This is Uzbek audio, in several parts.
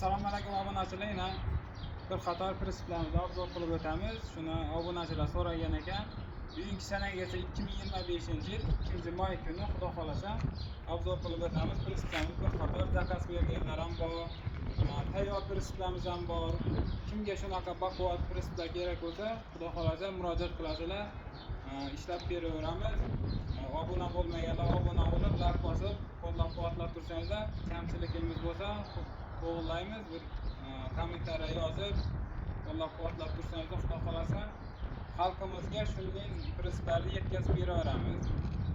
Assalomu alaykum obunachilar. Yana bir qator prinsiplarimizni obzor qilib o'tamiz. Shuni obunachilar so'ragan ekan. Bugungi sanagacha 2025-yil 2-may kuni Xudo xolasa obzor qilib o'tamiz. Prinsiplarimiz bir qator zakaz berganlar ham bor. Tayyor prinsiplarimiz ham bor. Kimga shunaqa baquvvat prinsiplar kerak bo'lsa, Xudo xolasa murojaat qilasizlar. Ishlab beraveramiz. Obuna bo'lmaganlar obuna bo'lib, like bosib, qo'llab-quvvatlab tursangizlar, kamchiligimiz bo'lsa to'g'rilaymiz. Bir kommentariya yozib, qo'llab-quvvatlab tursangizlar, Xudo xolasa xalqimizga shunday prinsiplarni yetkazib beraveramiz.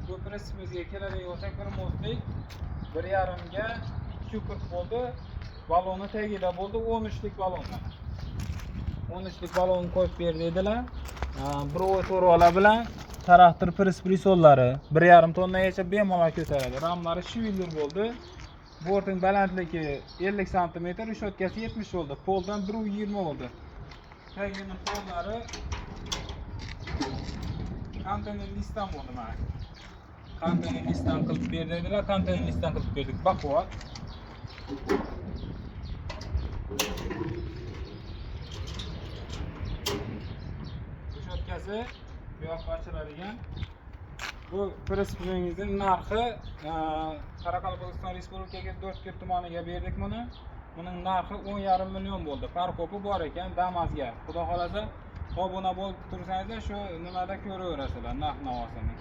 Bu prinsipimizga keladigan bo'lsak, bir mostlik 1.5 ga 2.40 bo'ldi. Balonni tagida bo'ldi 13lik balon mana. 13lik balon qo'yib ber dedilar. Birov to'rvala bilan traktor press-prisollari 1.5 tonnagacha bemalol ko'taradi. Ramlari shviller bo'ldi. Bortning balandligi 50 sm, reshotkasi 70 bo'ldi. Poldan 1.20 bo'ldi. Tagini pollari konteyner listdan bo'ldi mana. Konteyner listdan qilib ber dedilar, konteyner listdan qilib berdik. Baquvvat. Reshotkasi bu yoqqa ochiladigan. Bu prinsipimizning narxi Qoraqalpog'iston Respublikasiga To'rtko'l tumaniga berdik buni. Buning narxi 10.5 million bo'ldi. Farqopi bor ekan Damazga. Xudo xolasa obuna bo'lib tursangizlar shu nimada ko'raverasizlar narx navosini.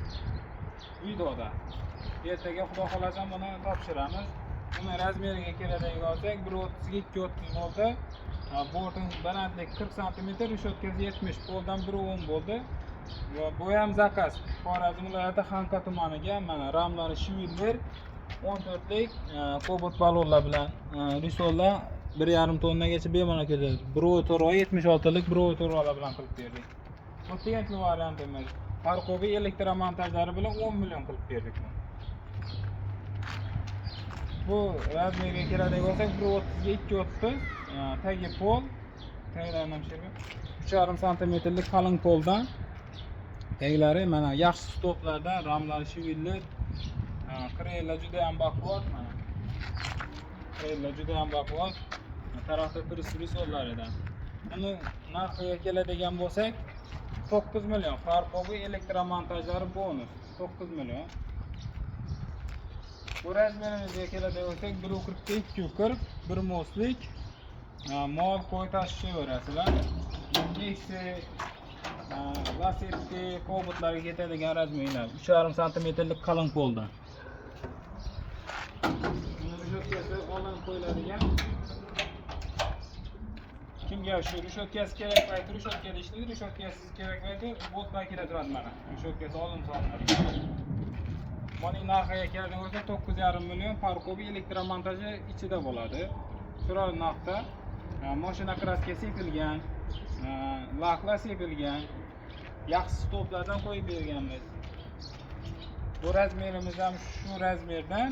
Videoda. Ertaga Xudo xolasa buni topshiramiz. Buni razmeriga keladigan bo'lsak 1.30 ga 2.30 bo'ldi. Bortning balandligi 40 sm, reshotkasi 70, poldan 1.10 bo'ldi. Va bu ham zakaz. Xorazm viloyati Xanqa tumaniga mana ramlari shviller 14lik Cobalt balonlar bilan risollar 1.5 tonnagacha bemalol ketadi. 1.4 76lik 1.4 bilan qilib berdik. Bu tentli variantimiz. Farqobi elektromontajlari bilan 10 million qilib berdik. Bu razmerga keladigan bo'lsak 1.30 ga 2.30, tagi pol, tagilarini ham sherga 3.5 santimetrlik qalin poldan taglari mana yaxshi stoplardan, ramlari shviller, krellar juda ham baquvvat mana. Krellar juda ham baquvvat. Traktor press-prisollaridan. Buni narxiga keladigan bo'lsak 9 million. Farqobi elektromontajlari bonus 9 million. Bu razmerimizga keladigan bo'lsak 1.40 ga 2.40, bir mostlik mol qo'y tashiyverasizlar. Nexia, Lacetti, Cobotlarga ketadigan razmerlar 3.5 santimetrlik qalin poldan. Buni reshotkasi olinib qo'yiladigan. Kimga shu reshotkasi kerak payti reshotkada ishlaydi, reshotkasiz kerak payti bolt bilan kela turadi mana. Reshotkasi olinib solinadi. Buning narxiga keladigan bo'lsa 9.5 million, parkovi elektromontaji ichida bo'ladi. Chiroyli narxda. Mashina kraska sepilgan, laklar sepilgan, yaxshi stoplardan qo'yib berganmiz. Bu razmerimiz ham shu razmerdan,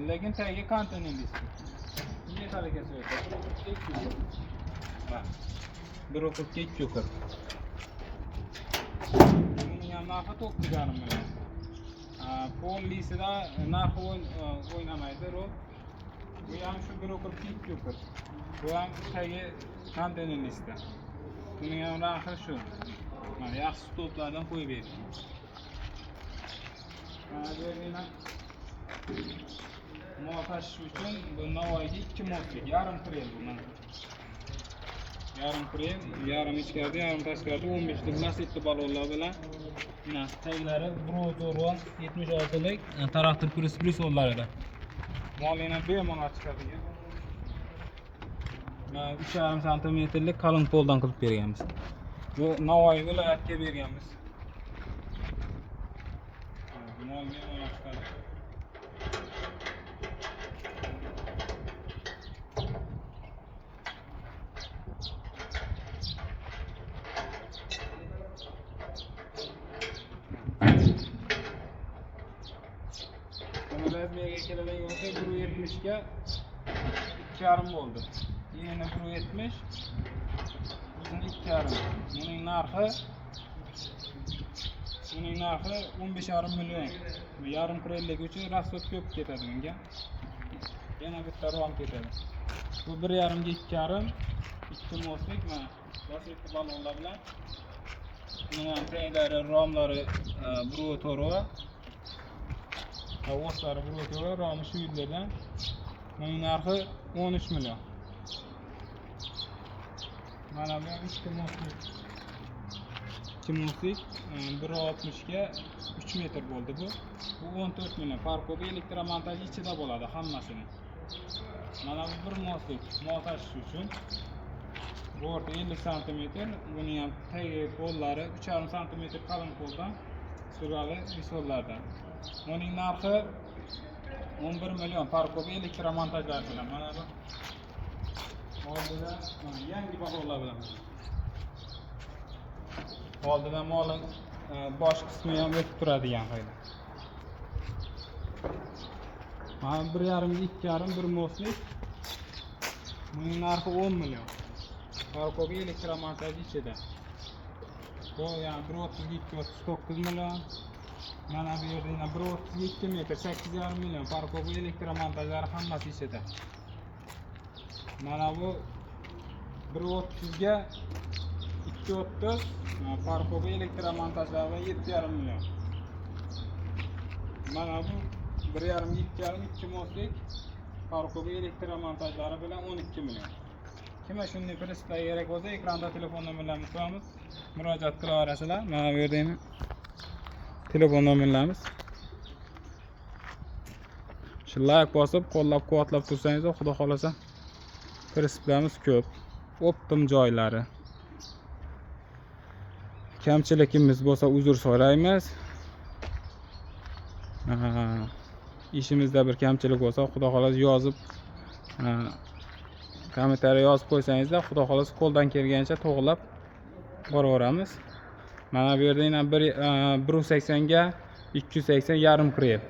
lekin tagi konteyner list. Metalika so'ydi. 1.40 ga 2.40. Buning ham narxi 9.5 million. Pol lisida narxi o'ynamaydi rol. Bu ham shu 1.40 ga 2.40. Bu ham tagi konteyner listda. Buning ham narxi shu. Mana yaxshi stoplardan qo'yib berdik. Mana bu yerda mol tashish uchun bu Navoiyga 2 mostlik, yarim krel bu mana. Yarim krel, yarim ichkarida, yarim tashqarida 15lik Lacetti balonlar bilan mana taglari 1.4 76lik traktor press-prisollarida. Mol yana bemalol chiqadigan. Mana 3.5 santimetrlik qalin poldan qilib berganmiz. Bu Navoiy viloyatiga berganmiz. Mol bemalol chiqadi. Buni razmerga keladigan bo'lsak 1.70 ga 2.5 bo'ldi. Yeni 1.70, uzun 2.5. Buning narxi 15.5 million. Bu yarim krellik uchun rasxod ko'p ketadi bunga. Yana bitta rom ketadi. Bu 1,5 ga 2,5, 2 moslik mana lasetti balonlar bilan. Buni ham taglari, romlari 1,4, oslari 1,4, romi shu yerlardan. Buning narxi 13 million. Mana bu ham 2 moslik. 2 moslik 1,60 ga 3 metr bo'ldi bu. Bu 14 million. Farqi elektromontaj ichida bo'ladi hammasini. Mana bu 1 moslik mol tashish uchun. Borti 50 santimetr. Buning ham tagi qo'llari 3,5 santimetr qalin qo'ldan, surali risollardan. Buning narxi 11 million. Farqi elektromontajlar bilan. Mana bu oldida yangi balonlar bilan. Oldidan molning bosh qismi ham o'tib turadigan xayda. Mana 1,5 ga 2,5 bir moslik. Buning narxi 10 million. Farqi elektromontaj ichida. Bu yani 1,30 ga 2,39 million. Mana bu yerda yana 1,30 ga 2 metr 8,5 million. Farqi elektromontajlari hammasi ichida. Mana bu 1,30 ga 2,30, farqi elektromontajlari bilan 7,5 million. Mana bu 1,5 ga 2,5 2 moslik farqi elektromontajlari bilan 12 million. Kimga shunday prinsiplar kerak bo'lsa, ekranda telefon nomerlarimizni qo'yamiz. Murojaat qilaverasizlar. Mana bu yerda yana telefon nomerlarimiz. Shu like bosib, qo'llab-quvvatlab tursangiz, Xudo xolasa prinsiplarimiz ko'p. Optim joylari. Kamchiligimiz bo'lsa uzr so'raymiz. Ishimizda bir kamchilik bo'lsa, Xudo xolasa yozib, kommentariy yozib qo'ysangizlar, Xudo xolasa qo'ldan kelgancha to'g'rilab boraveramiz. Mana bu yerda yana 1,80 ga 280 yarim krel.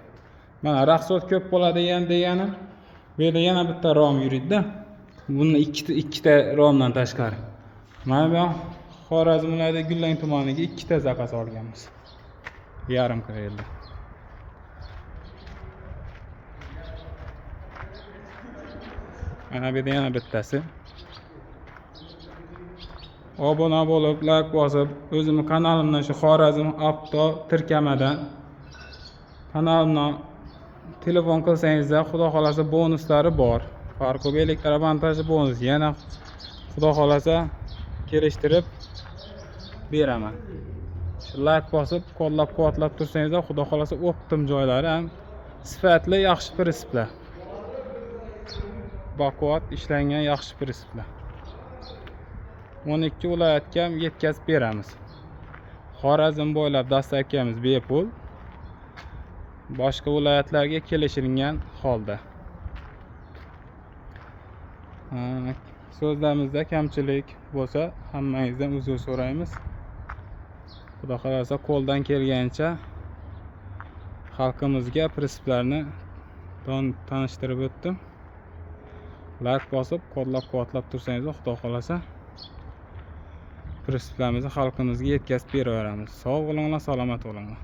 Mana raxsot ko'p bo'ladi deganim, bu yerda yana bitta rom yuridi-da. Buni ikkita romdan tashqari. Mana bu Xorazm viloyati Gullang tumaniga ikkita zapas olganmiz. Yarim krelda. Mana bu yerda yana bittasi. Obuna bo'lib, like bosib, o'zimni kanalimdan shu Xorazm Avto tirkamadan kanalimdan telefon qilsangizlar, Xudo xolasa bonuslari bor. Farqi elektromontaji bonus. Yana Xudo xolasa kelishtirib beraman. Shu like bosib, qo'llab-quvvatlab tursangizlar, Xudo xolasa optim joylari ham sifatli, yaxshi prinsiplar. Baquvvat ishlangan yaxshi prinsiplar. 12 viloyatga ham yetkazib beramiz. Xorazm bo'ylab dastavkamiz bepul. Boshqa viloyatlarga kelishilgan holda. So'zlarimizda kamchilik bo'lsa, hammangizdan uzr so'raymiz. Xudo xolasa qo'ldan kelgancha xalqimizga prinsiplarni tanishtirib o'tdim. Like bosib, qo'llab-quvvatlab tursangiz, Xudo xolasa prinsiplarimizni xalqimizga yetkazib beraveramiz. Sog' bo'linglar, salomat bo'linglar.